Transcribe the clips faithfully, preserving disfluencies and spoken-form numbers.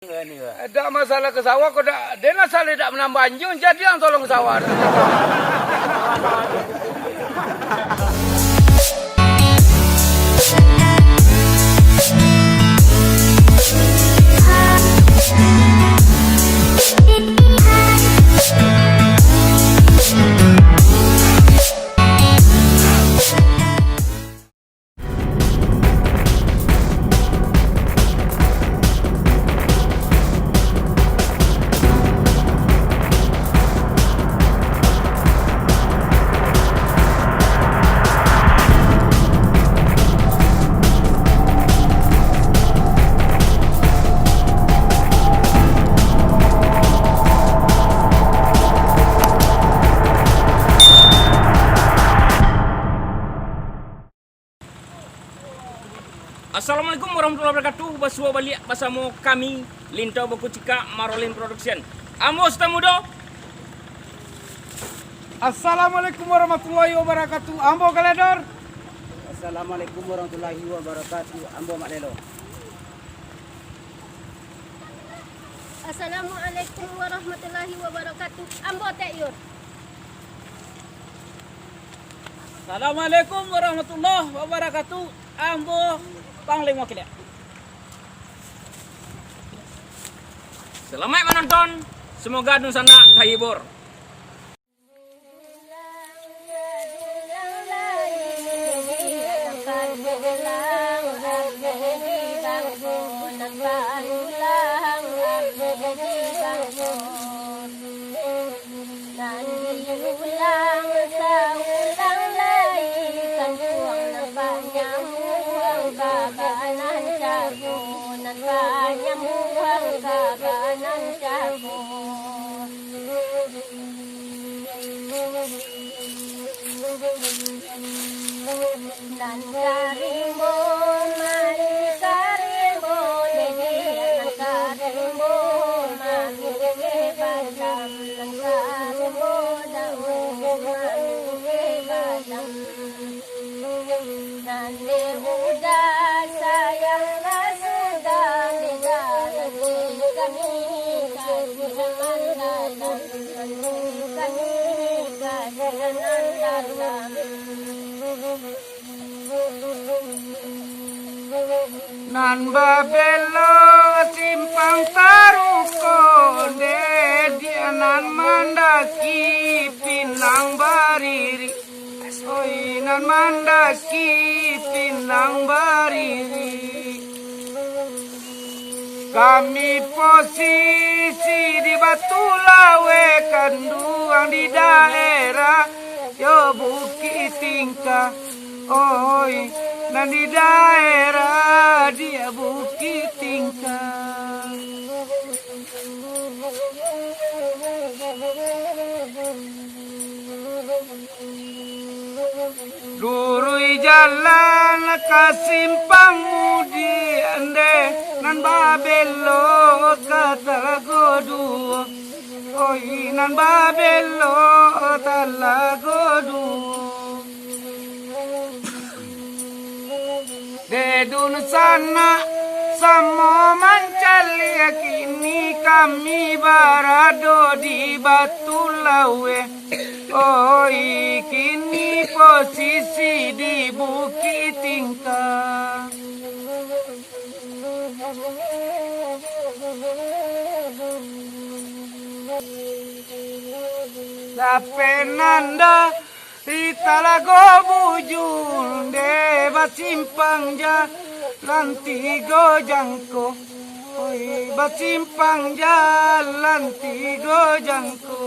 Dak masalah ka sawah, kok dak, den asal dak manambah anjuang, jadi ang tolong ka sawah. Assalamualaikum warahmatullahi wabarakatuh. Basuo baliak basamo kami, Lintau Bakucikak Marolin Production. Ambo Sutan Mudo. Assalamualaikum warahmatullahi wabarakatuh. Ambo Galedor. Assalamualaikum warahmatullahi wabarakatuh. Ambo Mak Lelo. Assalamualaikum warahmatullahi wabarakatuh. Ambo Tek Yur. Assalamualaikum warahmatullahi wabarakatuh. Ambo Panglimo Kiliak. Salamaik manonton, samoga dunsanak tahibur. Nan diulang saulang lai, sanjuang nan banyambuang ka banan cako, nan banyambuang ka banan cako. Nan karimbo mari karimbo, nan karimbo mari badam, nan karimbo daun mari badam. Nan dek uda sayang lah sudah, dek dalam kami kasih mandalam, kami kasih mandalam. Nan babelok simpang taruko, dek di nan mandaki pinang bariri. Oi, nan mandaki pinang bariri. Kami posisi di Batu Laweh, kanduang di daerah yo Bukik Tingkah. Oi, nan di daerah di Bukik Tingkah. Luruih jalan ka simpang mudiak, dek nan babelok ka Talago Duo. Oi, nan babelok Talago Duo. Dek dunsanak samo mancaliak, kini kami barado di Batu Laweh. Oi, kini posisi di Bukik Tingkah. Dapek nanda di Talago Bujur, dek basimpang jalan tigo jangko. Oi, basimpang jalan tigo jangko.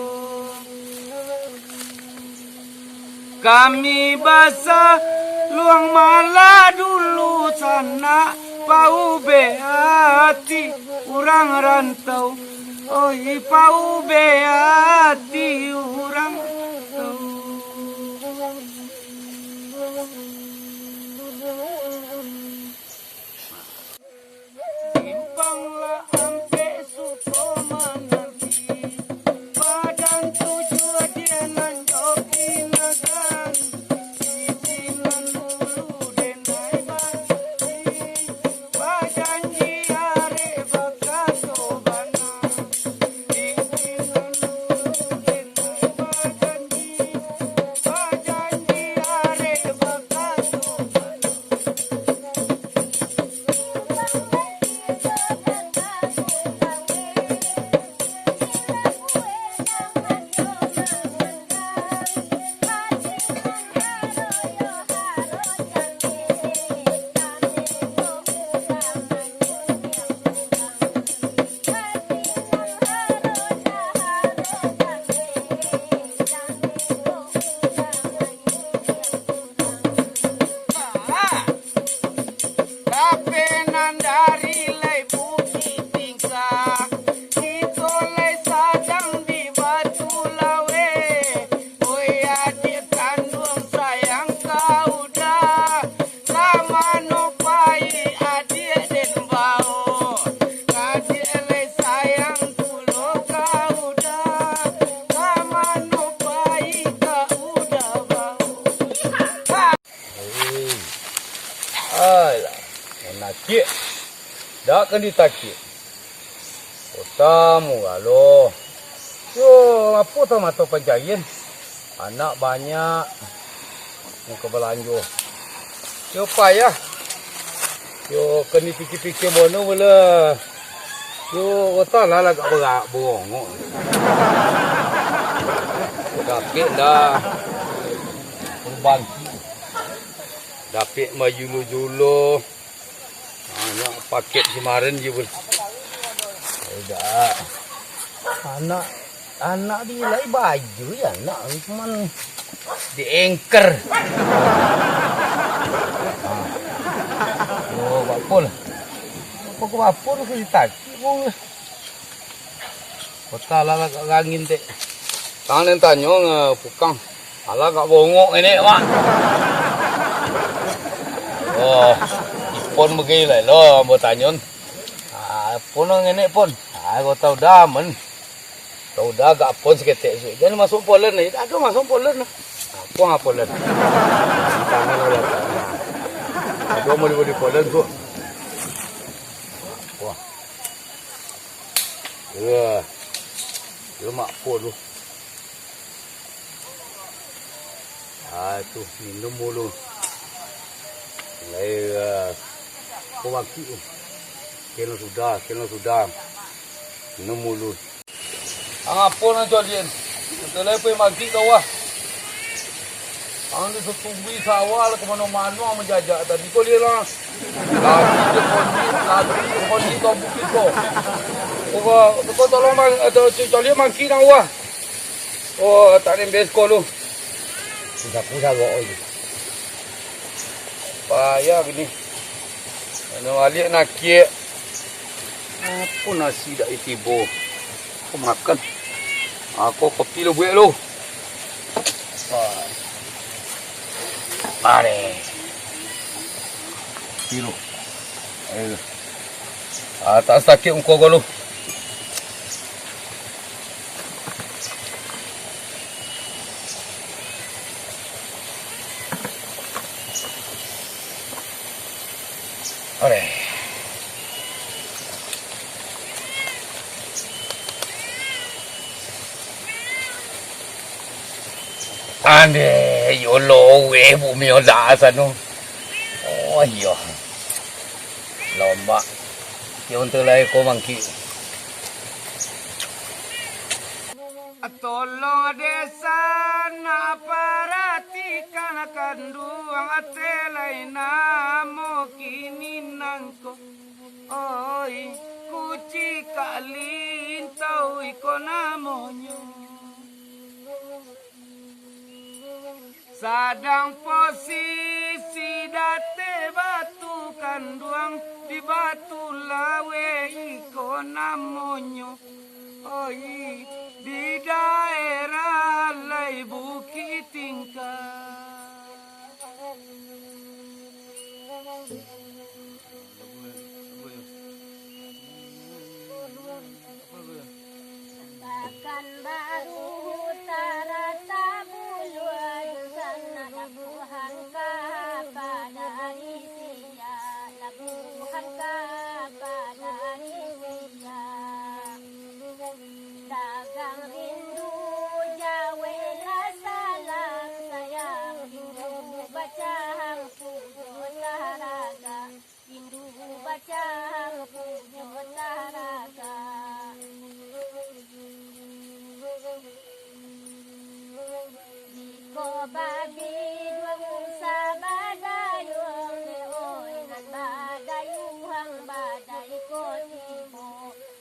Kami basaluang malah dulu sanak, paubek ati urang rantau. Oi, paubek ati urang rantau. Simpang lah ampek suko mananti, padan tujuah di nan joki nagan, di nan bulu denai banti, bajanji arek bakato Kan ditakiak. Kota murah lo. Yo, apo tau mato pancarian? Anak banyak. Muka balanjo. Yo payah. Yo kan dipikia-pikia bono bala. Yo kota lah lagak berak bongok. Dapik dah. Kurban. Dapik majulo-julo. Anak paket kemarin je pun. Tidak. Anak, anak dilai baju ya, anak cuman diengker. Ah. Oh, bakpol. Apa ke bakpol ke ditaki pun. Kota lah agak angin tek. Tangan yang tanyo nge pukang. Alah agak bongok ini, Mak. Oh, ipon begini lah lo ambo tanyon. Ah, pun nang ini pun. Ah, kau tahu dah men. Kau dah agak pun seketek su. Jangan masuk polen ni. Aduh masuk polen. Apa ngapa polen? Tangan ulah tangan. Aduh mau di polen tu. Wah. Ya. Lemak po tu. Ah, tu minum dulu. Mulai ah, ko bangkit tu. Kena sudah, kena sudah. Minum dulu. Ang apo nan calian? Kita lai pai magik ka wah. Ang di setunggui sawah lah ka mano-mano ang manjajak tadi ko lian lah. Lagi di kondi, lagi di kondi ka bukik ko. Ko, ko tolong bang, atau calian magik nang wah. Oh, tak ada bes ko lu. Pusat-pusat kok oi. Payah gini. Mano baliak nakiak. Apo nasi dak tibo. Aku makan. Aku kopi lu buek lu. Mari. Kopi lu. Ayo. Ah, tak sakit muka kau lu. Ore. Ande, yo lo weh bumi oda sanu. Oh iyo. Lombak. Yo untu lai ko mangki. Tolong desa nak paratikan kanduang ate lai namo kini nangko. Oi, kucik kalintau iko namonyo. Sadang posisi date batu kanduang di Batu Laweh iko namonyo. Oi, di daerah lai Bukik Tingkah. Pekanbaru Utara Tabuluan, sanak labuhan ka padang isi. Labuhan ka padang isi. Dagang rindu jawehlah salam sayang, rindu bacahang pujo taraga, rindu bacahang pujo taraga. Iko babi duang unsa badayuang, oi, nan badayuang badai ko tibo,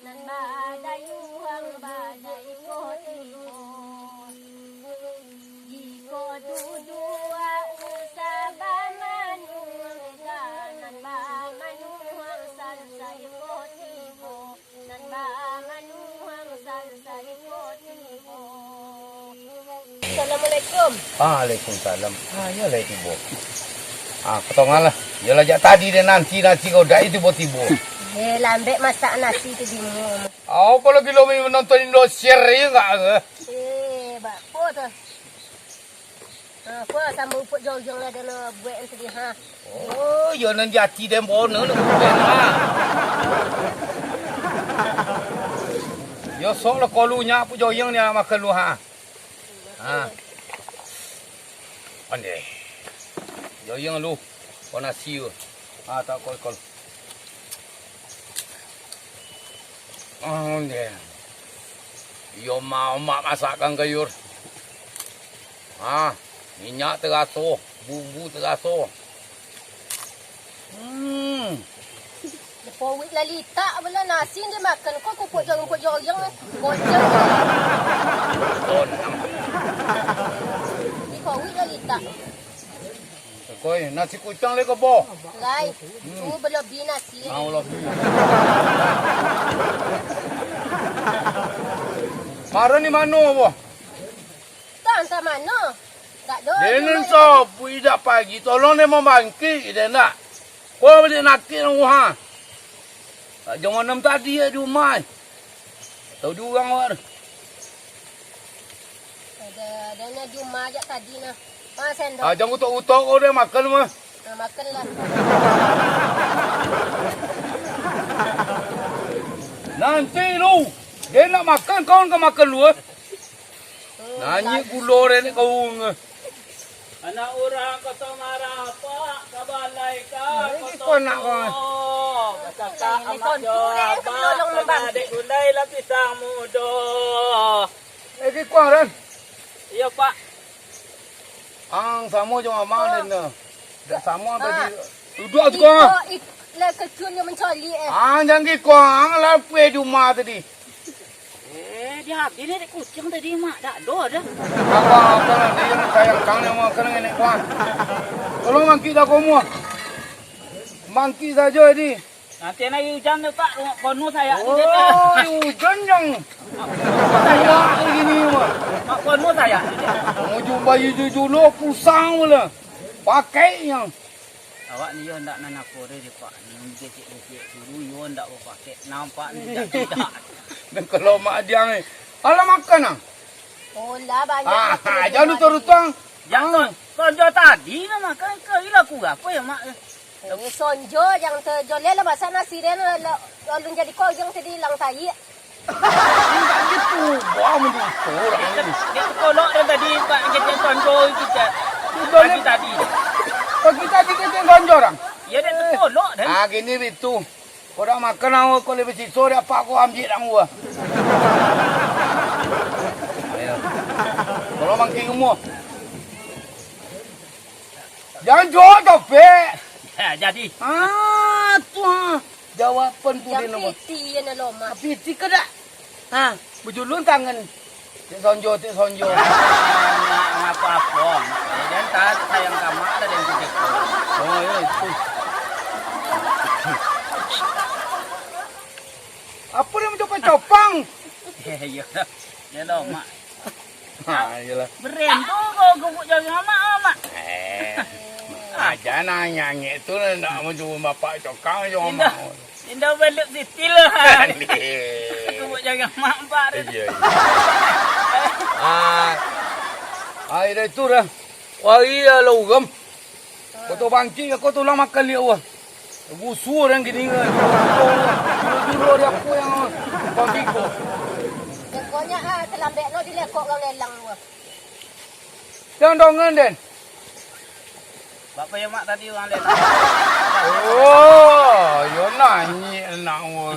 nan badayuang badai ko tibo. Iko duduak unsa bamanuang, nan bamanuang sansai ko tibo. Assalamualaikum. Waalaikumsalam. Ah, iyo lah tibo. Ah, potongan lah. Iyo lah jak tadi deh nanti nasi kau dak tibo-tibo. Eh, lambek masak nasi tu bingung. Apo lagi lo menonton Indosiar iyo enggak ke? Eh, bakpo tu. Ha, ko sambal upuk jauh-jauh lah dah nak buek tadi, ha. Oh, iyo nan jati den bono nak buek, ha. Yo, sok lah kolu nyak pu joyang ni makan lu, ha. Ha. Pandai. Joyang lu. Ko nasi lu. Ha, tak kol-kol. Pandai. Iyo mau mak masakkan kayur. Ha, minyak teraso, bumbu teraso. Hmm. Pauik lah litak bala nasi dia makan. Kok kupuk jorong, kupuk jorong, bocor. Tonang. Di pauik lah litak. Koi, nasi kucang lai kabo. Lai, tu balabi nasi. Mau labi. Maro ni mano, boh? Tang ka mano? Tak do. Denen sapuik dak pagi, tolong den mambangkik, den nak. Ko baliak nakik nang uha. Tak jam anam tadi ya di rumah. Tahu di urang awak tu. Ada, ada nya di rumah ajak tadi nah. Ah, sendok. Ah, jangan utok-utok kau deh makan mah. Nah, makan lah. Nanti lu, dia nak makan, kau nak makan lu, eh. Nanyik gulo dek kau. Anak urang Koto Marah, Pak, ka balai ka Koto Tuo. Bakakak amak jo abak, ka gadek gulai lah pisang mudo. Eh, kikuang, Ran. Iyo, Pak. Ang samo jo mama den tu. Dak samo tadi. Duduak tu kau. Iko, ik-, lah kecun nyo mancaliak, eh. Ang jangan kikuang, ang lapeh di rumah tadi. Eh, di habis ni dek kuciang tadi, Mak. Dak do dah. Apa, apa lah, dia nak sayang kang ni, mau kena nenek kuang. Tolong mangkik dah kau mua. Mangkik sajo ini. Nanti nak ujan tu, Pak, kono saya. Oh, ujan yang. Mak kono saya. Mau jumpa Yuju dulu, pusang pula. Pakai yang. Awak ni yo ndak nan apo doh, Pak. Ni kecek-kecek dulu yo ndak bapakek. Nampak ni tidak-tidak. Dan kalau mak diang ni, alah makan ah. Oh, lah banyak. Ah, jangan utang-utang. Yang ah. Sonjo tadi nak makan ke ilah ku apa ya, Mak? Eh, sonjo yang terjoleh lah masak nasi dia lah, lah, lalu jadi kau yang tadi hilang tai. Indak gitu, bah, menduto urang ni. Dia terkolok dah tadi, Pak, kecek sonjo itu, Cak. Sudah, pagi tadi. Pagi tadi kecek sonjo urang. Iya, dia terkolok dah. Ah, gini bitu. Kau dah makan, ang kau lebih siso, dia apak kau ambil ang gua. Ayo. Kalau mangkik umur. Jangan jual topik. Ya, jadi. Ah, tu ah. Jawapan tu dia nama. Piti ya nak lomak. Piti ke dak? Ha, bujulun tangan. Tik sonjo, tik sonjo. Nak apa-apa. Dia tak sayang kamak dah dia gitu. Oh, ya itu. Apa dia mencopang-copang? Ya, ya. Ya lomak. Ha, iyalah. Berem tu kau gubuk jaring amak, amak. Eh, aja nanya-nanya tu nak mencuri bapak cokang je amak. Indah belok sitil lah. Gubuk jaring amak, amak. Iya, iya. Ah, ah, itu dah. Wah, iya lah, urang. Koto bangkik, kau tulang makan liak wah. Gusur yang gini kan. Juro-juro dia apa yang bangkik kau? Pokoknya ah, terlambat no dilekok orang lelang wah. Yang dongan den. Bapa yang mak tadi orang lelang. Oh, yo nanyik anak wah.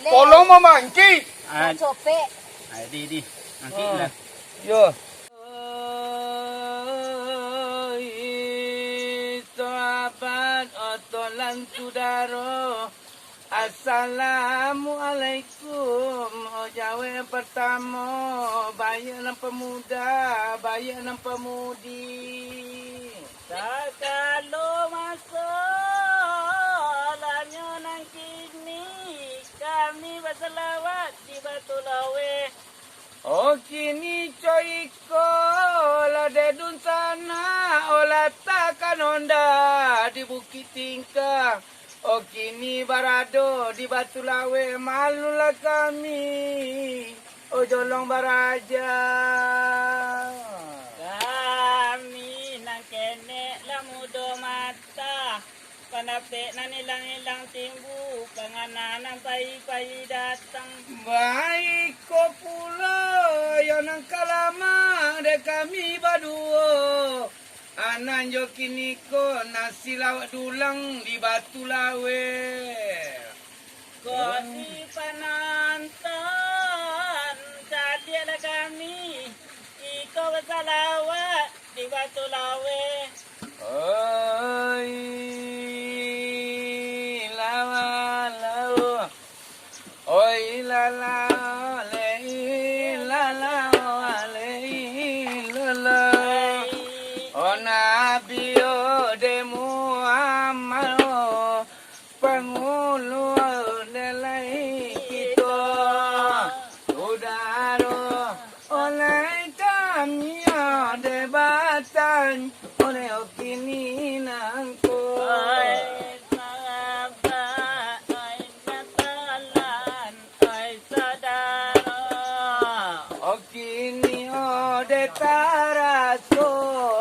Tolong mambangkik. Ah, copek. Ah, di, di. Nanti lah. Yo. Oi, sahabat, otolan sudaro. Assalamualaikum. Ojawe partamo, baiak nan pamuda, baiak nan pamudi. Sakalo maso, lanyo nan kini, kami basalawat di Batu Laweh. Oh kini co iko, lah di dunsanak, oh latakan honda di Bukik Tingkang. Oh kini barado di Batu Laweh, maklumlah kami, oh jolong baraja. Kami nan kenek lah mudo mata. Pandapek nan ilang-ilang timbu, pangana nan payi-payi datang. Baiko pulo, yo nan ka lama dek kami baduo. Anan jo kiniko nasi lawak dulang di Batu Laweh. Ko si panonton, cadiaklah kami, iko basalawat di Batu Laweh. Oi, lawa, lawa. Oi, lala, lei, lala, lei, lala. O Nabi, o de Muhammad, o pangulu de lai kito. Sudah ro, oleh kami ade batang, oleh okini nangko. Oi, sahabat, oi, nyatalan, oi, saudara. Okini ode taraso,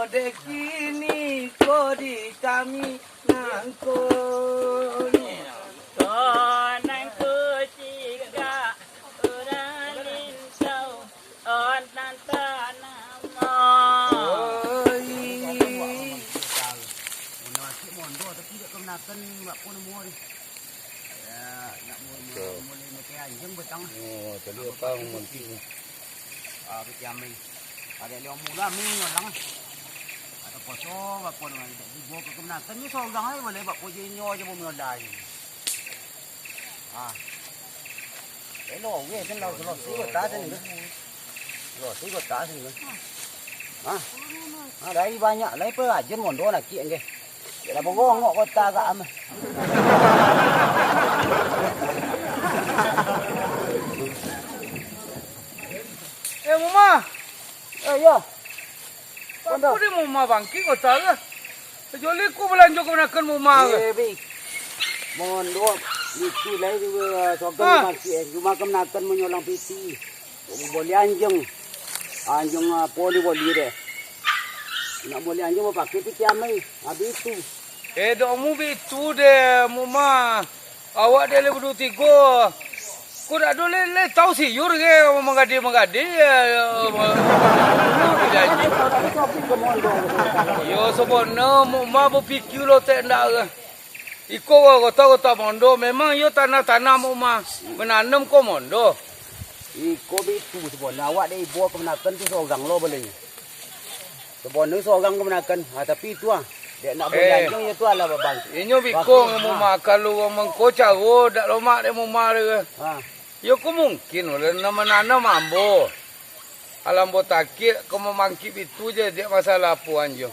de kini ko di kami. Nangko, nangko cigak urang lintau, onang tanamo. Oi. Mondo, tapi dak kenakan, dak pun mo ni. Ya, nak mulai, mulai makai anjing batang. Oh, tadi apa, mancing? Ah, piti amai. Ada lima bulan ni orang. Ada poso, apa nama, tak dibawa ke kemenatan ni seorang aja boleh, bak puji nyo aja mau modal. Ah. Elok, weh, kan dah selesai kota sini tu. Selesai kota sini tu. Ah. Ah, dari banyak, dari perajin mondo nak kik, nggih. Dah bongok kota agak amah. Eh, Muma. Eh, yo. Kondo. Apo di Muma bangkik kota ko? Kajoli ko balanjo kemenatan Muma ko. Eh, bi. Mondo, itu lai di, eh, sogan. Ha. Bangkik, eh. Cuma kemenatan manyolang piti. Boli anjing. Anjing apo ni boli deh. Nak boli anjing mau pakai piti amai. Habis tu. Eh, dok mu bitu deh, Muma. Awak dek lai baduo tigo. Ko dak ado lai, lai tau siyur ge, manggadai-manggadai, yo, dulu dijanji. Yo, sabana Muma bapikia lo tek ndak ge. Iko kota-kota mondo, memang iyo tanah-tanah Muma, mananam ko mondo. Iko bitu sabana, awak dek ibo kemenatan tu sorang lo balai. Sabana sorang kemenatan, ha, tapi itu ah, dek nak Eh. Balanjang, iyo tu alah babang. Inyo biko Muma, kalau urang mangko caro dak lomak dek Muma tu. Ha. Yo ko mungkin, ulun nan mananam ambo. Alam botakik ko mamangkik bitu je, dek masalah apo anjo.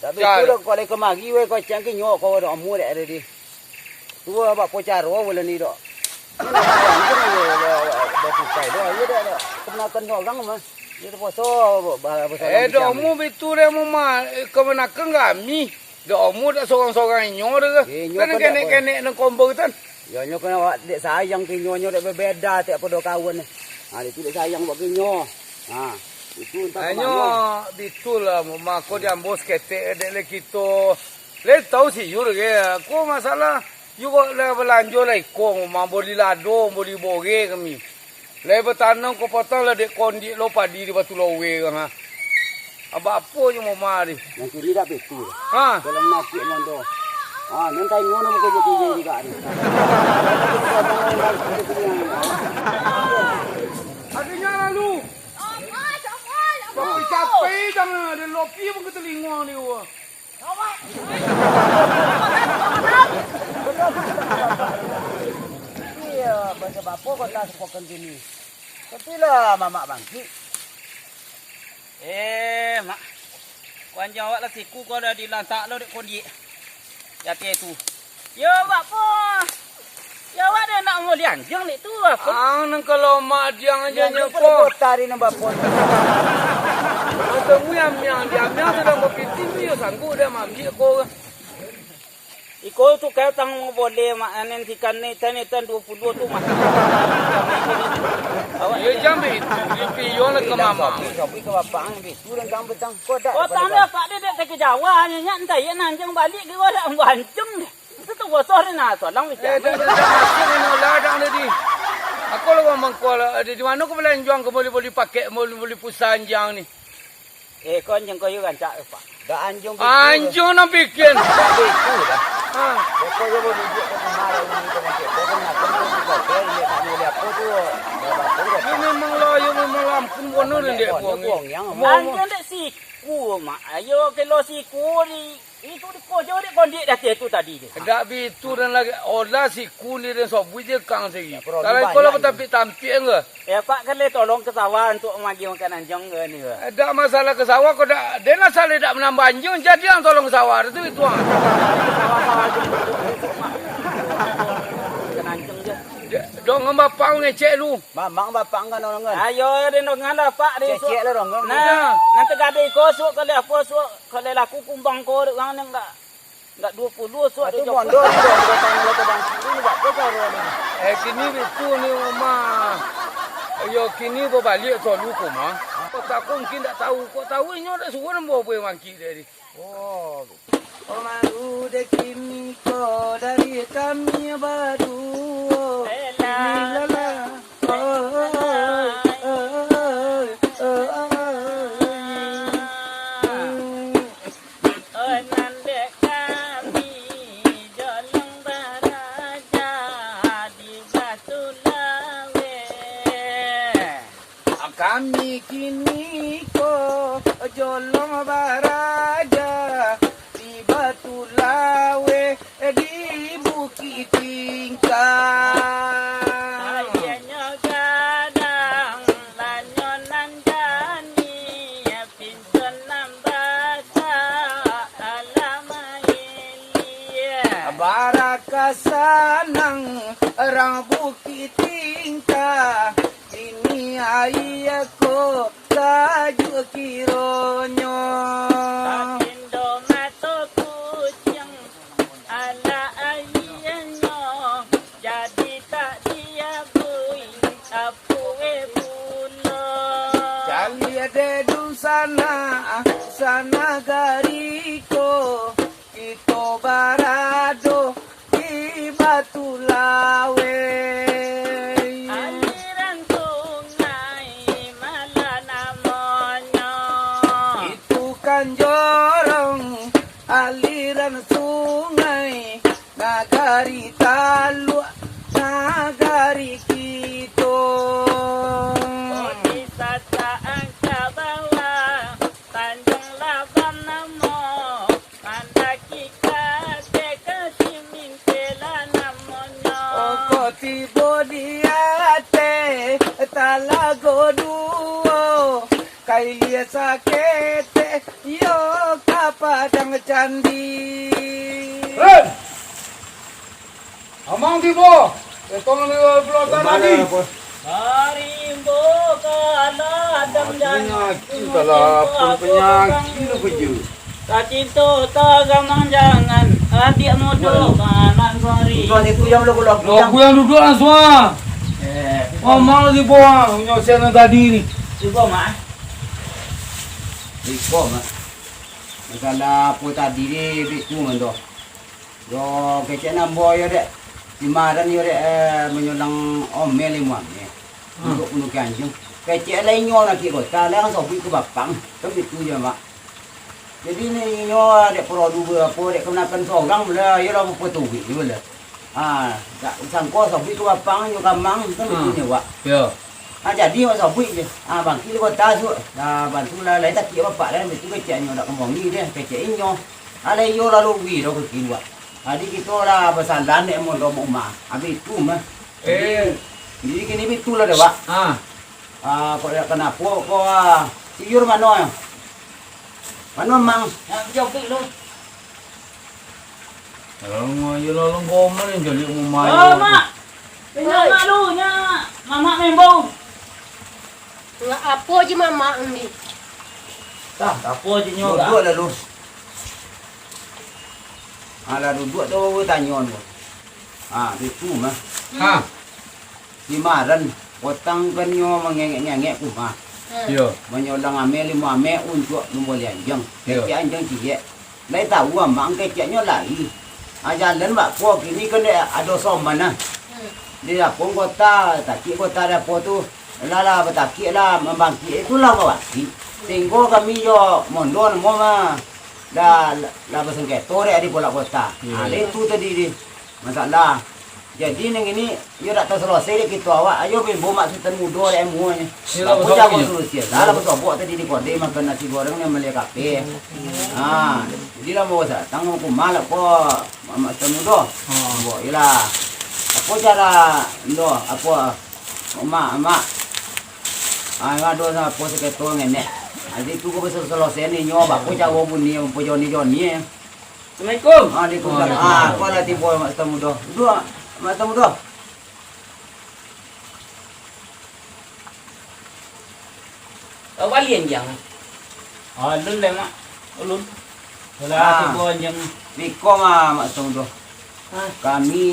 Dak bitu doh, kok lai kamari weh, kok ciang ke nyok, kok dak amuah dek ado di. Tu bak po caro bulan ni dok. Batukai doh, iyo dak, dak. Kemenatan sorang mah. Iyo tu poso, ba-, ba-, Eh, dok amu bitu deh Muma, kemenatan kami. Dok amu dak sorang-sorang inyo tu ke? Eh, inyo kan kan dak kenek-kenek nang kombo tu kan? Yo, nyo kan awak dek sayang ke inyo, nyo dek bebeda, tak pado kawan. Ha, itu dek sayang buat ke inyo. Ha, itu entah Inyo kemano. Bitu lah, Muma, ko di ambo saketek dek lai kito. Lai tau siyur ge, ko masalah, yo kok lah balanjo lai ko, Muma, boli lado, boli boge kami. Lai batanam ko patang lah dek kondik lo padi di Batu Laweh ko, ha. Abak apo nyo Muma di? Nan kini dak bitu. Ha. Dalam nakik mondo. Ha, nan tanyo nan bakujuak-kujuak juga ni. Adinyo lalu. Capai-capai tangan, ado lopi pun ka talingo ni, wah. Iyo, basa bapo kota sapokan kini. Tapi lah mamak bangkik. Eh, Mak. Kuanjang awak lah siku ko lah dilantak lo dek kondiak. Jateh tu. Yo, bapo? Yo, awak dah nak moli anjing dek tu, bapo? Ang nang kalau mak adiang aja Yang nyo lupa ko. Kota di nang bapo. Ketemu yang miang, di amiang sadang bapiting tu, yo sanggup dah maambiak ko. Iko tu kau tang boleh mak anen sikan ni, tan, tan dua puluh tu mah. Awak Iyo ni. Jam itu, di pion lah ke Bilang mama. Sopi, sopi ke bapak ang, bi. Turun kang betang. Kau dak Oh, kepala tanda bang. Pak dia dek ke Jawa ni, nyak entah ya nanjang balik ke orang bancung deh. Puaso hari nah, solang Eh, bicara. dah, dah, dah, masuk ni, lah, dah, dah, di. Aku lah, Bang, mangko lah, di, di mano kau balanjuang, kau boli-boli pakek, boli-boli pulsa anjiang ni? Eh, kau anjiang kau yo rancak, Pak. Dak anjiang bikin. Anjiang nak bikin. Dak bikin lah. Ha. Pokok yo mau duduk ke kamar ini, ke masjid. Kau kan nak tunggu di hotel, dia tak boleh apa tu. Dia baca, dia Yo baca. memang lah, yo memang lah. Ampun, bono Pandai dek bono, buang ni. buang yang Buang. Anjiang dek siku, Mak. Ayo, kelo siku di Itu dikojo dek kondik dateh tu tadi tu. Dak bitu dan lagi, olah siku ni dan sobuik je kang sigi. Dak perlu Kalau iko lah banyak ni. batampik-tampik ke? Ya, Pak, kan le tolong ke sawah untuk magi makan anjing ke ni ke? Dak masalah ke sawah, kok dak, den asal dak menambah anjing, jadi yang tolong ke sawah tu itu ah. Makan anjing je. Dong ngam bapak ngecek lu. Mamang bapak nggan orang kan? Ayo, den dongan lah, Pak, di Cek-cek lah, Rong, Rong. Nah, Nah. nanti gadai ko suok kali apa suok kali laku kumbang ko dek urang ni enggak, enggak dua puluh suok Atu di mondor ni, Rong, datang mulai ke bangku ni, buat apa cara ni? Eh, kini itu ni, Oma. Yo, kini babaliak solu ko, Ma. Kok tahu mungkin tak tahu. Kok tahu inyo dak suruh nang bawa buah mangkik tadi. Oh, Omaru dek kini ko dari kami baduo. Lilala. Oh, oh, oh, oh, oh. Oh, nan dek kami jolong baraja di Batu Laweh. Kami kini ko jolong baraja di Batu Laweh, di Bukik Tingkah. Ayanyo gadang, lanyo nan jani, pincun nan basa, alamai lia. Baraka sanang, rang Bukik Tingkah, Kini aia ko sajuak kironyo. Bagindo mato kuciang, alah aianyo, jadi tak diabui, apue pulo. Caliak dek dunsanak, sanagari ko, Kito barado di Batu Laweh. Aliran sungai Mala namonyo. Itu kan jorong aliran sungai, nagari Taluak, nagari kito. Odi sasaang ka bawah, Tanjung Laban namo, mandaki ka dek ka Simintela namonyo. Ongko tibo di ateh Talago Duo, ka ilia saketek, iyo ka Padang Candi. Hei! Amang tibo, etong di pulau tadi. Dari imbo ka ladang jangan. Penyakit, kalau pun penyakit lu kerja. Tacinto tagamang jangan, adiak mudo kanan suari. Tuan itu yang lo kalau Lagu yang duduk langsung ah. Eh, Amang tibo ah, nyo siang tadi ni. Cuba, Mak. Iko, Mak. Masalah apo tadi ni, bitu mando. Yo, kecek nan ambo yo dek, si Maran yo dek, eh, manyolang omel ilmu ameh. Hmm. Untuak punuki anjiang. Kecek lah inyo nak kota, lah ang sobuik ka bapang. Kan bitu je, Mak. Jadi ni inyo dek perlu dua apo, dek kamanakan sorang lah, yo lah bapatuik je lah. Ha, dak sangko sobuik ka bapang, inyo kamang, kan bitu Hmm. je, Wak. Yo. Ha, jadi awak sobuik je. Ha, bangkik lah kota suak. Dah bantu lah, lain takik bapak lah, bitu kecek inyo dak kambang ni deh, kecek inyo. Alah iyo lalu wi dah kaki dua. Jadi kito lah basalan dek mondo mak umah. Habis tu mah. Eh. Jadi, jadi kini bitu lah dek wak. Ah. Ah, kok dak kanapo kok ah. Siyur mano? Mano mang? Nak jauh lu. Kalau ngayo lalu gomal yang jadi umah. Oh, mak. Tengok mak lu nya. Mamak membau. Ngak apo je mamak ni? Tah, apo je nyo. Duduak lah lu. Alah duduak tu baru tanyo tu. Ha, itu mah. Ha. Si Maran, potang kan nyo mangengek-ngengek kumah. Hmm. Iyo. Manyolang ameh limo ameh untuak mambali anjiang. Iyo. Kecek anjiang ciek. Lai tahu amang keceknyo lai. Ah, jalan bak ko kini kan dek ado soman nah. Hmm. Di dapur kota, takik kota dapur tu, lah, lah batakik lah, mambangkik, itulah babangkik. Sehinggo kami yo mondo namo mah, lah, lah, lah basengketo dek di pulak kota. Iya. Ah, itu tadi di masalah. Jadi nang ini, iyo dak tasalosai dek kito awak, ayo bimbo Mak Sutan Mudo dek M U nyo. Iyo, lah, basobok caro iyo. Solusi, lah, lah basobok tadi di kode makan nasi goreng ni maliak kape. Hmm. Ah, jadi lah mau datang mau kumah lah ko, Mak Sutan Mudo. Hmm. Bo, iyolah. Apo cara ndo, apo, Mak, Mak. Ah, ado apo saketo ngenek. Jadi tu ko bisa salosai ni nyo, apo caro bunyi, apo joni-joni. Assalamualaikum. Waalaikumsalam. Waalaikumsalam. Ah, ko lah tibo Mak Sutan Mudo. Duduak, Mak Sutan Mudo. Kau bali anjiang? Alun lai, Mak. Alun. Lah, ah, tibo anjiang. Biko, Mak, Mak Sutan Mudo. Hah? Kami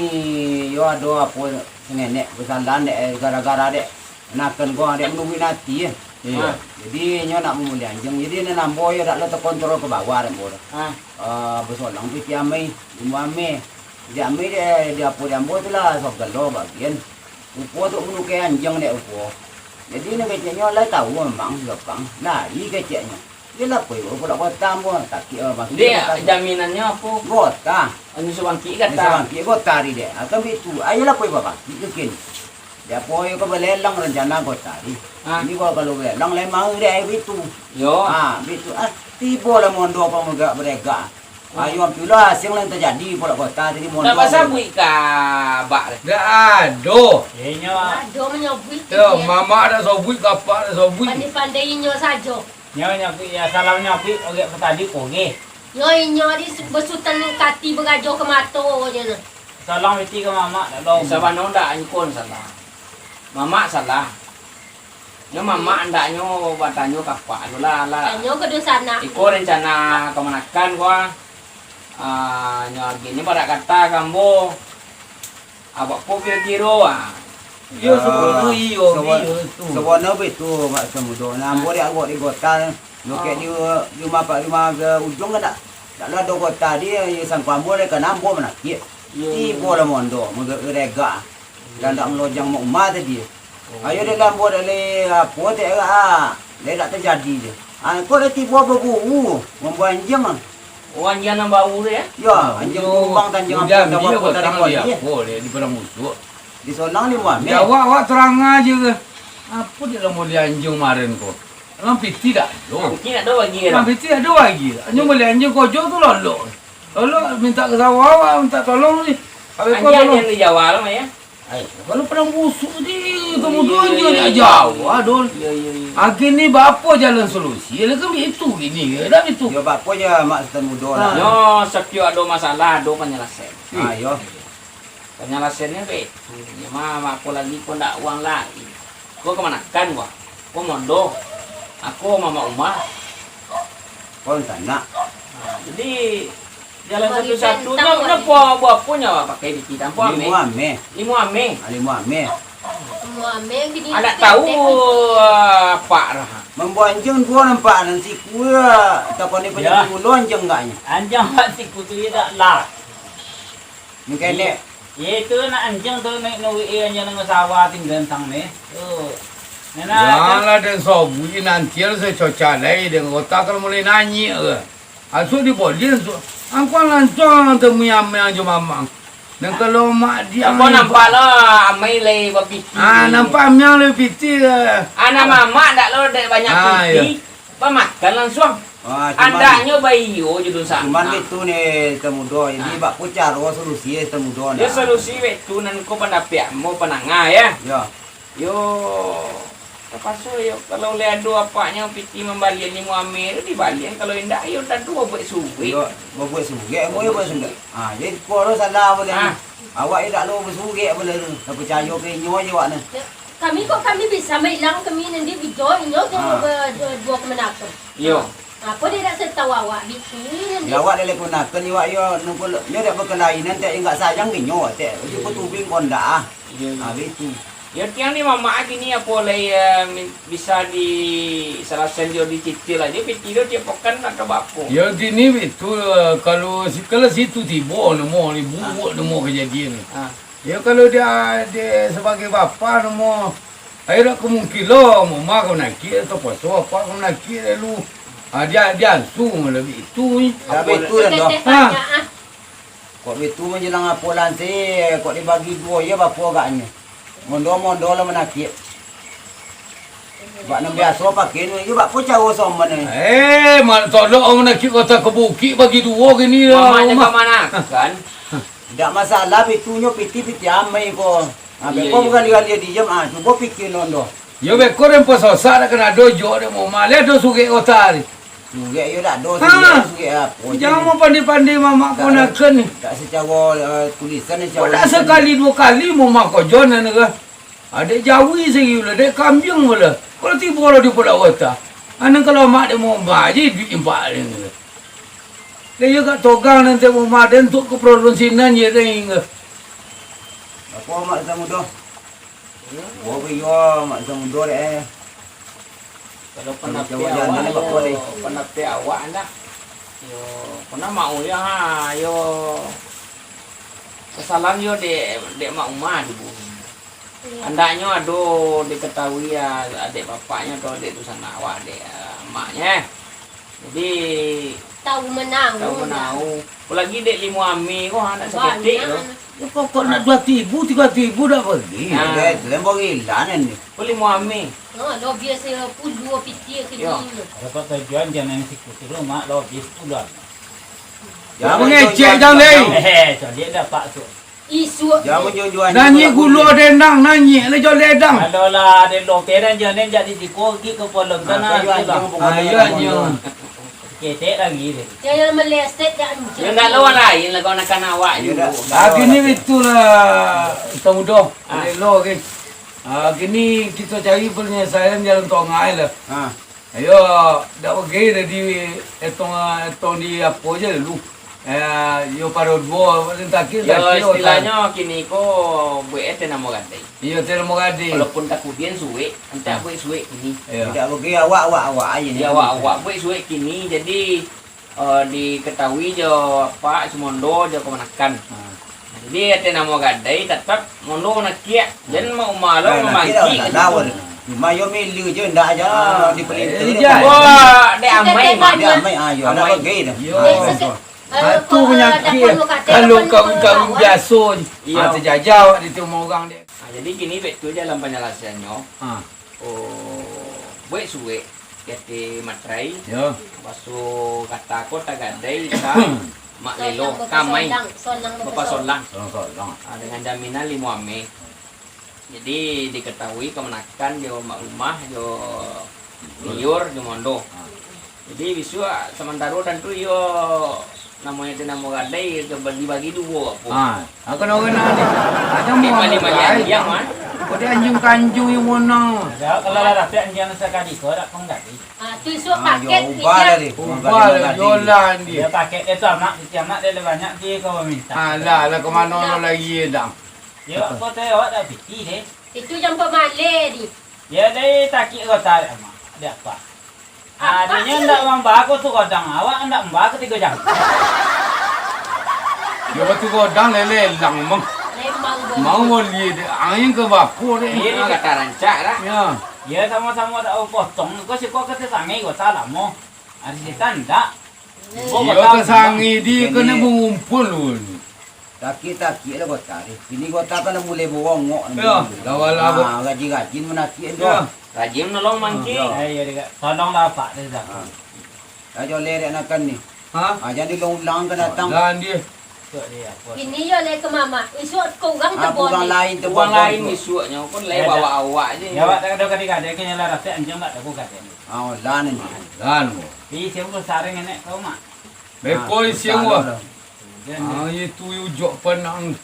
yo ado apo sangenek, basalahan dek, gara-gara dek. Nakan ko dek manungguik nati, eh. Iyo. Ha, jadi inyo nak mamulih anjiang. Jadi nan ambo yo dak lo takontrol ka bawah dek ambo tu. Ha. Ah, basolang pitih amai, limo amai. Jadi amai dek, di apo di ambo tu lah, sogalo bagian. Rupo tu manukai anjiang dek rupo. Jadi nan keceknyo lah tahu memang gampang. Lari keceknyo. Yo lapoi ko pulak kota ambo, takik lah masuk. Jadi, kota. Jaminannyo apo? Gota. Anyo sabangkik gota. Sabangkik gota di dek. Akan bitu. Ayo lapoi babangkik ke kini. Di apo yo ka balelang rencana gota di. Ha. Ini kalau, kalau balelang lai mau dek ayo bitu. Yo. Ha, bitu. Ah, tibo lah mondo pamegak baregak. Ayo ampilah asing lah yang terjadi pulak kota tadi mondo. Dak basabuik ka abak deh. Dak ado. Inyo. Ado manyabuik. Yo, mamak dak sabuik, kapak dak sabuik. Pandai-pandai inyo sajo. Nyo, nyo, ya, salam nyo, Apik, ogek patadi, ogeh. Nyo, inyo di su-, basutan kati bagajo ka mato, je nah. Salam iti ka mamak, dak lo. Sabana ndak angkon salah. Mamak salah. Nyo mamak andaknyo batanyo ka apak tu lah, lah. Tanyo ka dunsanak. Iko rencana kamanakan ko, ah. Ah, nyo agihnyo badak kata ka ambo. Abak ko kiro-kiro, ah. Iyo, ah, sabono iyo, sabo-, iyo tu. Sabono baitu, Mak Samudo. Nah, ambo di agok di gota, lokek di, di rumah Pak, rumah ke ujung kan dak? Dak lah ado gota di, iyo sangko ambo dek kana ambo manakik. Iyo. Tibo lah mondo, manggaregak. Dan dak malojang mak umah tadi. Oh. Ayo dek lah ambo dek le, apo tek ah. Dek dak tajadi je. Ah, ko dek tibo baburu, mambuang anjiang ah. Oh, anjiang nan bau tu, ya? Ya, anjiang kumbang, anjiang udah apa, ambil apa, apa, tadi apa, dia, eh. Apa dia, di padang busuk? Di sonang di mana? Ya, awak, awak terang aja ke. Apa dia lah bali anjiang kemarin ko? Dalam piti dak ado. Piti dak ado bagi, ya? Dalam piti dak ado bagi. Anjiang bali anjiang kojo tu lolok. Lolok minta ke sawah, awak minta tolong ni. Habis ko anjiang tolong. Anjiang di Jawa lah, ya? Ai, kalau padang busuk di, oh, Samudo iya, je iya, nak iya, jauah, iya. Dul. Iya, iya, iya. Akhir ni baapo jalan solusi? Lah kan bitu kini, dak bitu? Yo, baapo je Mak Samudo lah. Ha. Yo, satiok ado masalah, ado panyalasan. Ah, yo. Panyalasannyo baitu. Yo, mah, apo lagi ko ndak uang lai. Ko kamanakan ko? Ko mondo. Ako mamak umah. Ko sanak. Ha, jadi, jalan satu-satu, nyo, nyo po, buah apo nyo pakai di kita? Ampo ameh. Limo ameh. Limo ameh. Ah, limo ameh. Limo ameh, bini. Anak tahu, ah, apak lah. Mambuang anjiang duo nampak nan siku ya, takoni panjadi ulo anjiang agaknyo. Anjiang pak siku tu ya dak lah. Mungkin dek. Ye, itu nak anjiang tu naik nuwi anjiang dengan sawah tinggal tang ni. Tu. Nah, nah, janganlah den sobui nanti lah secoca lai dengan otak kalau mulai nanyik ke. Asuh di polin tu. Angkau lancang temui amang jo mamang. Dan kalau mak dia apa ni, nampak lah amai lai bapiti. Ah, nampak amang lai piti ke. Anak mamak dak lo dek banyak piti. Ah, iya. Bamakan lansuang. Ah, cuman, andaknyo baiyo jo dunsanak. Cuman baitu ni, Samudo. Jadi, ah, bak ko caro solusi, Samudo, yo, nah. Solusi baitu, nan ko pandapek ambo panangah, ya. Ya. Yo, tapaso yo, kalau lai ado apaknyo piti mambalian limo ameh tu, dibalian. Kalau indak, yo, tantu babuek surek. Yo, babuek surek, ambo yo babuek surek. Ah, jadi, ko lo salah, boleh. Ah. Awak indak lo basurek, boleh. Tak picayo ka inyo je awak ni. Kami kok kami bisa mailang kami nan di bido inyo tu, ah, be-, be-, duo kamanakan. Iyo. Apo dia dak setau awak bitu nan di. Ya, awak dari kamanakan awak yo, nunggu nyo dak bakalainan, tek inggak sayang ka inyo, tek. Iyo, iyo. Uju ko tubing ko ndak ah. Iyo, iyo. Ah, bitu. Yo, tiang ni mamak kini apo lai, eh, min-, bisa disalasaian jo dicicil ajo piti tu tiap pakan atau baapo? Yo, kini itu, eh, kalau si-, kalau situ tibo namo, ni buruak namo kajadian ni. Ah. Yo, kalau dia, dia sabagai bapa namo, ayo dak ka mungkin lo, mama ka manakik, atau paso apa ka manakik lalu. Ah, dia, dia ansung labiah itu ni. Dak betul, Doh. Ha. Kok bitu manjelang apo lansi, kok dibagi duo, iyo bapo agaknyo. Mondo-mondo lah manakik. Bak nan biaso pakai nu, iyo bak po caro sombon ni. Eh, ma-, tolok manakik kota ka bukik bagi duo kini lah. Mamak jago manakan. Dak masalah, bitunyo piti-piti amai ko. Ha, iyo, beko iyo. Bagali-gali diam, ha, cubo pikia nondo. Yo beko den pasosak dak kanai dojo dek mama, leh ado surek kota ni. Surek yo dak ado, ha. Surek, surek apo je. Jangan mapandai-pandai mamak ponakan ni. Dak sacaro, eh, tulisan ni. Kok dak sakali duo kali mama ko jo nan ka. Adek jawi sagi pulo, dek kambiang pulo. Kalau tibo lo di pulau kota. Anang kalau mak dek mama je duit impak ni. Dek yo gak togang nanti mama den tu keperluan sinan je dek ingat. Apo mak tamu doh? Bo iyo, mak samudo dek, eh. Kalau panapik awak, yo, panapik awak ndak? Yo, pernah mak uyah, ha, yo. Kesalahan yo dek, dek mak umah dulu. Andaknyo ado diketahui, ya, adek bapaknyo atau adek tu sanak awak, adek, eh, maknyo. Jadi, tahu menau. Tahu menau. Apolagi dek limo ame ko, ha, nak saketek tu. Yo, pokok nak duo ribu, tigo ribu dak bali. Nah. Dah, lembo gila nan ni. Ko limo ame. Ha, dah biasa pun duo piti kini. Yo. Dapat tujuan jangan siku tu, mak, lo bis pulang. Jangan mengecek, jangan, leh. Eh, so dia dapat tu. Isuak. Jangan menjual-jual. Nanyik gulo dendang, nanyik lah jo ledang. Kalau lah ada loke dan jangan jadi siko, pergi ke polong sana, tu lah. Ah, iyo, anjing. Ketek lagi deh. Jangan meleset, jangan. Yo, ndak lawan lain lah, kawan-kawan awak juga. Ah, kini itulah, Tuan Udo. Ah. Lelo, oke. Ah, kini kita cari penyelesaian jalan tengah lah. Ah. Ayo, dak bagai tadi, etong, etong di apo je dulu. Eh, yo pado duo, paling takir, yo, takir, istilahnyo kini ko buek e teh namo gadai. Iyo, teh namo gadai. Walaupun takudian suek, antak buek suek kini. Iyo. Dak bagai awak, awak, awak aja ni. Iyo, awak, awak buek suek kini, jadi, eh, diketahui jo apak Sumondo jo kamanakan. Ha. Jadi, ati namo gadai tatap mono nakiak. Jan ma-, umah lo. Eh, nakiak mamangkik lah, gitu. Lawan. Cuma yo milu je, ndak aja. Ah. Dipelintir. Eh, je. Wah, dek amai. Dek amai, ah, yo, amai. Nak bagai dah. Yo. Ah, dek sakit. Ah, tu penyakit. Kalau kawin-kawin biaso je. Iyo. Ah, terjajah awak di rumah orang dek. Ah, jadi gini, betul jalan penyelesaiannyo. Ah. Oh, buek suek, kate materai. Yo. Baso kata ko tagadai ka mak lelo, ka amai. Bapasolang. Solang-solang. Ah, dengan jaminan limo ame. Jadi, diketahui kamanakan jo mak rumah, jo liur, jo mondo. Ah. Jadi, bisuak samantaro tantu iyo namonyo tu namo gadai, ka bagi-bagi duo apo. Ha, akan orang nak ni. Ada mau mali-mali anjiang, man. Kau dia anjing kanjung yang monang. Ada, kalau lah dapik anjiang sakali, kau dak pun gadai. Ah, tu isuak paket, ubah lah dia. Ubah lah, jualan dia. Dia paket dia tu amak, setiap amak dia ada banyak dia kau minta. Alah, lah ke mana lo lagi, dang? Dia apa tu, awak dah piti deh. Itu jampat maleh di. Dia dari takik kota, amak. Dia apa? Apa? Adanya ndak mambako tu godang, awak ndak mambako tigo jam. Yo, batu godang lele lang, Bang. Lembang. Mau boli dek, angin ke bako dek. Iyo, di kata rancak dah. Yo. Yo, samo-samo dak potong, ko siko ka tesangai kota lamo. Ari setan ndak. Iyo, tesangai di kena mengumpul lu. Takik-takik lah kota deh. Kini kota kan dah mulai borongok. Yo, dah. Kawan lah, ah, rajin-rajin manakik tu. Yo. Rajin nolong mangkik. Yo. Eh, iyo, dek. Tolonglah, Pak, dek, dah. Ah. Dah joleh dek anakan ni. Ha? Ah, jangan diulang-ulang ka datang. Dan dia. Kini yo lai ka mamak. Isuak ka urang tebon. Urang lain tebon. Urang lain isuaknyo pun lai bawa awak je. Ya, awak tak ada kadang-kadang, kini lah rasak anjing tak ada kadang. Ah, lan ni. Lan. Di siapa saring enek kau, Mak? Beko isi awak. Ah, itu ujok panang.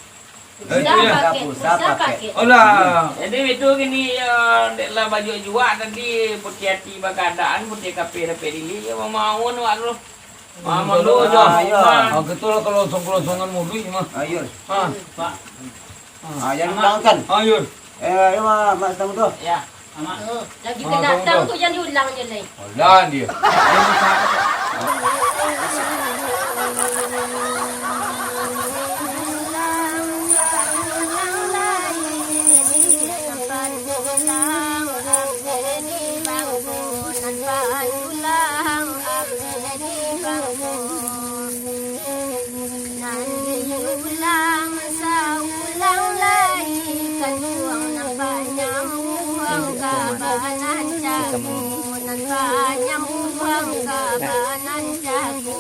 Pulsa paket, pulsa paket. Alah. Jadi itu kini, ya, dek lah baju juak tadi, putih hati bakaadaan, putih kape dapek dili, ya, mamaun wak tu. Mamaun tu, jo. Ah, gitu lah kalau songkol-songkol muluik mah. Ayo. Ha. Pak. Ah, jangan ulangkan. Ayo. Eh, ayo, Mak, Mak Sutan Mudo. Ya, Amak. Hmm, lagi pendatang tu jan diulang je lai. Ulang dia. Nan diulang saulang lai, kanduang nan panyambuang ka banan jago, nan panyambuang ka banan jago.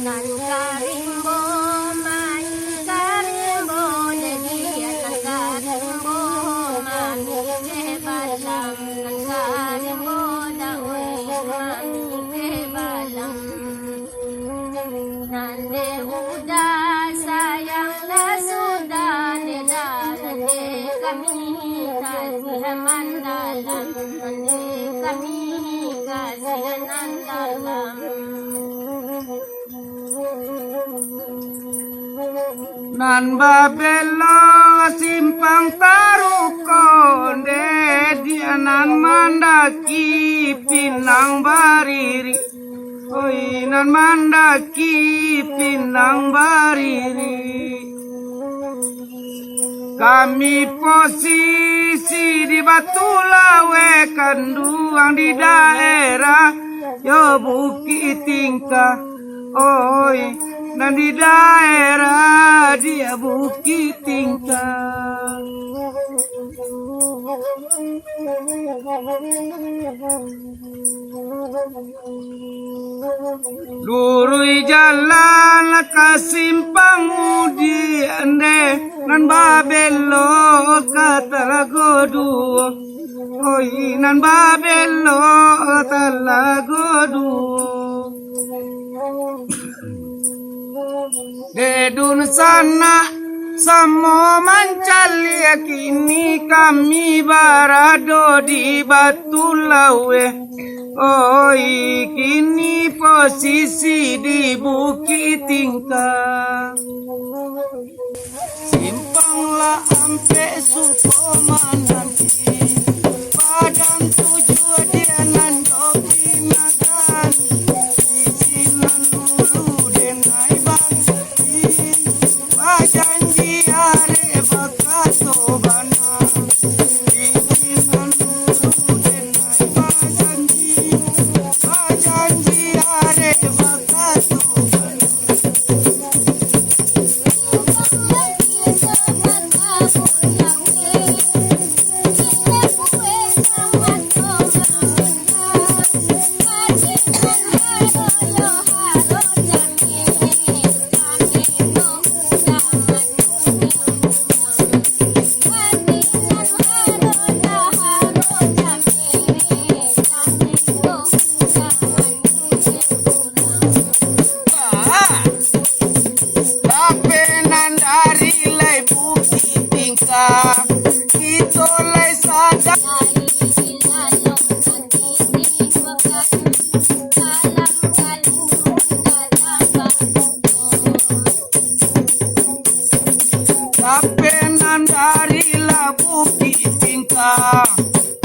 Nan ka rimbo, mai ka rimbo, jadi nan ka rimbo, mami je balam. Nan ka rimbo dawai, mami je balam. Nan dek udah sayang lah sudah, dek dah, nan dek kami kasih mandalam, nan dek kami kasih nan dalam. Nan babelo simpang taruko, dek dia nan mandaki Pinang Bariri. Oi, nan mandaki Pinang Bariri. Kami posisi di Batu Laweh, kanduang di daerah yo Bukik Tingkah. Oi, nan di daerah di Bukik Tingkah. Luruih jalan ka simpang mudiak, dek nan babelo ka Talago Duo. Oi, nan babelo Talago Duo. Dek dunsanak samo mancaliak, kini kami barado di Batu Laweh. Oi, kini posisi di Bukik Tingkah. Simpang lah ampek suko mananti, padang tujuah dia nan dominakan. Izinan dulu denai banti, bajanji arek bakato bana. Izinan dulu denai bajanji, bajanji arek bakato bana. Tapi nan dari lai Bukik Tingkah, kito lai sadar. Tapi nan dari lah Bukik Tingkah,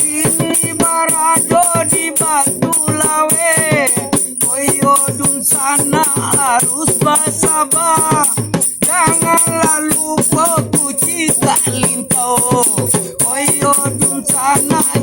kini barado di Batu Laweh. Oyo dunsanak harus basaba, janganlah lupo kucikak lintau. Oyo dunsanak